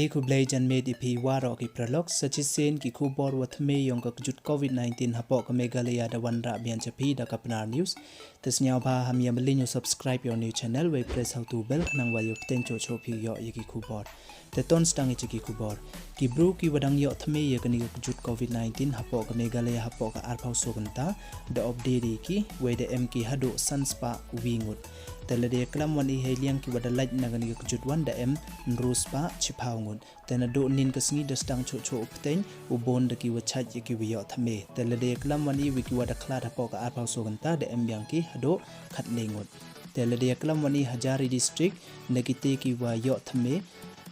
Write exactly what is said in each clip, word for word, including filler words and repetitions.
E khublei janmiet ïa phi waroh ki paralok, sa shisien ki khubor wa thymme yong ka kjut covid nineteen hapoh ka Meghalaya da wanrah biang cha phi da ka Pnar News. Te sngewbha ham ïa mlien u subscribe ïa u new channel, wei press ha u tu bell khnang wa ïoh pteng choh choh phi ïoh ïa ki khubor. Te ton sdang ïa ki khubor. Ki bru ki wa dang ïoh thymme ïa kane ka kjut covid nineteen hapoh ka Meghalaya hapoh ka arphew soo kynta da update ïa ki, wei da em ki haduh san spah wi ngut. Te lada ïa klam wan i hei liang ki wa da lait na kane ka kjut wan da em hynru spah shiphew ngut. Te naduh nin ka sngi da sdang choh choh u pteng u bun da ki wa chait ïa ki wa ïoh thymme. Te lada ïa klam wan i wi ki wa da khlad hapoh ka arphew soo kynta da em biang ki haduh khatle ngut. Te lada ïa klam wan i ha jar ri district, na kite ki wa ïoh thymme,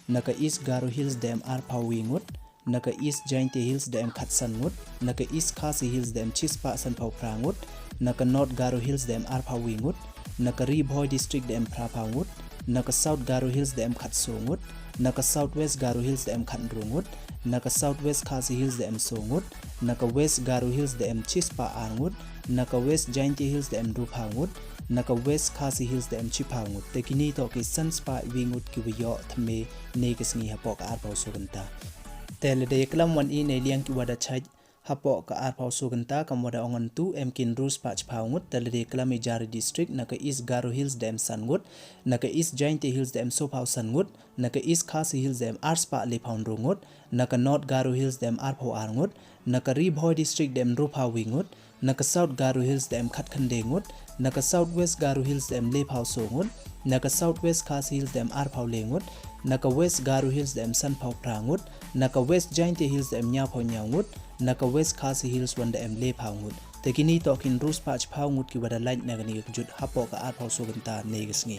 na ka East Garo Hills da em arphew wi ngut, na ka East Jaintia Hills da em khatsan ngut, na ka East Khasi Hills da em shispah sanphew phra ngut, na ka North Garo Hills da em arphew wi ngut, na ka Ri Bhoi District da em phraphew ngut, na ka South Garo Hills da em khatsoo ngut, na ka South West Garo Hills da em khathynru ngut, na ka South West Khasi Hills da em soo ngut, na ka West Garo Hills da em shispah ar ngut, na ka West Jaintia Hills da em hynriewphew ngut, na ka West Khasi Hills da em shiphew ngut. Te kini toh ki san spah wi ngut ki wa ïoh thymme ne ka sngi hapoh ka arphew soo kynta. Te lada ïa klam wan i ne liang ki wa da chait hapoh ka arphew soo kynta kam wa da ong ngan tu em ki hynru spah shiphew ngut. Te lada ïa klam i jar ri district, na ka East Garo Hills da em san ngut, na ka East Jaintia Hills da em soophew san ngut, na ka East Khasi Hills da em ar spah lephew hynru ngut, na ka North Garo Hills da em arphew ar ngut, na ka Ri Bhoi District da em hynriewphew wi ngut, na ka South Garo Hills da em khatkhyndai ngut, na ka South West Garo Hills da em lephew soo ngut, na ka South West Khasi Hills da em arphew le ngut, na ka West Garo Hills da em sanphew phra ngut, na ka West Jaintia Hills da em hynñiewphew hynñiew ngut, na ka West Khasi Hills wan da em lephew ngut. Te kini toh ki hynru spah shiphew ngut ki wa da lait na kane ka kjut hapoh ka arphew soo kynta ne ka sngi.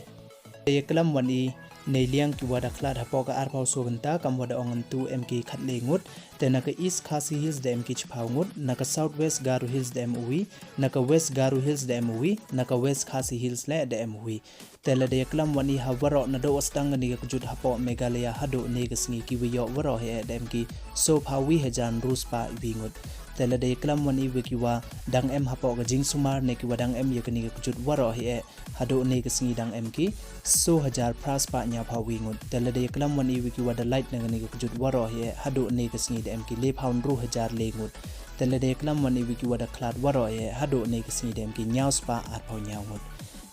Te ïa klam wan i ne liang ki wa da khlad hapoh ka arphew soo kynta kam wa da ong ngan tu em ki khatle ngut. Te na ka East Khasi Hills da em ki shiphew ngut, na ka South West Garo Hills da em uwi, na ka West Garo Hills da em uwi, na ka West Khasi Hills le da em uwi. Te lada ïa klam wan i ha waroh naduh wa sdang kane ka kjut hapoh Meghalaya haduh ne ka sngi ki wa ïoh waroh hi eh da em ki soophew wi hajar hynru spah wi ngut. Te lada ïa klam wan i wi ki wa dang em hapoh ka jingsumar ne ki wa dang em ïa kane ka kjut waroh hi eh haduh ne ka sngi dang em ki soo hajar phra spah hynñiewphew wi ngut. Te lada ïa klam wan i wi ki wa da lait na kane ka kjut waroh hi eh haduh ne ka sngi da em ki lephew hynru hajar le ngut. Te lada ïa klam wan i wi ki wa da khlad waroh hi eh haduh ne ka sngi da em ki hynñiew spah arphew hynñiew ngut.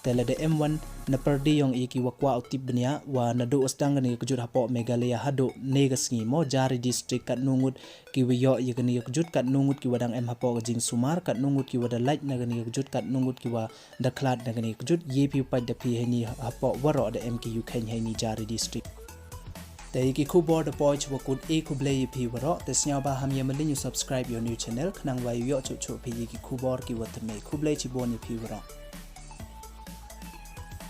Te lada em wan na pyrdi yong i ki wa kwah u tip bniah wa naduh wa sdang kane ka kjut hapoh Meghalaya haduh ne ka sngi mo jar ri district katno ngut ki wa ïoh ïa kane ka kjut, katno ngut ki wa dang em hapoh ka jingsumar, katno ngut ki wa da lait na kane ka kjut, katno ngut ki wa da khlad na kane ka kjut. Ïa phi u pait da phi heini hapoh waroh da em ki ïu kheiñ heini jar ri district. Te ïa ki khubor da poi chwa kut, e khublei ïa phi waroh. Te sngewbha ham ïa mlien u subscribe ïa u new channel khnang wa ïoh choh choh phi ïa ki khubor ki wa thymme. Khublei chibun ïa phi waroh.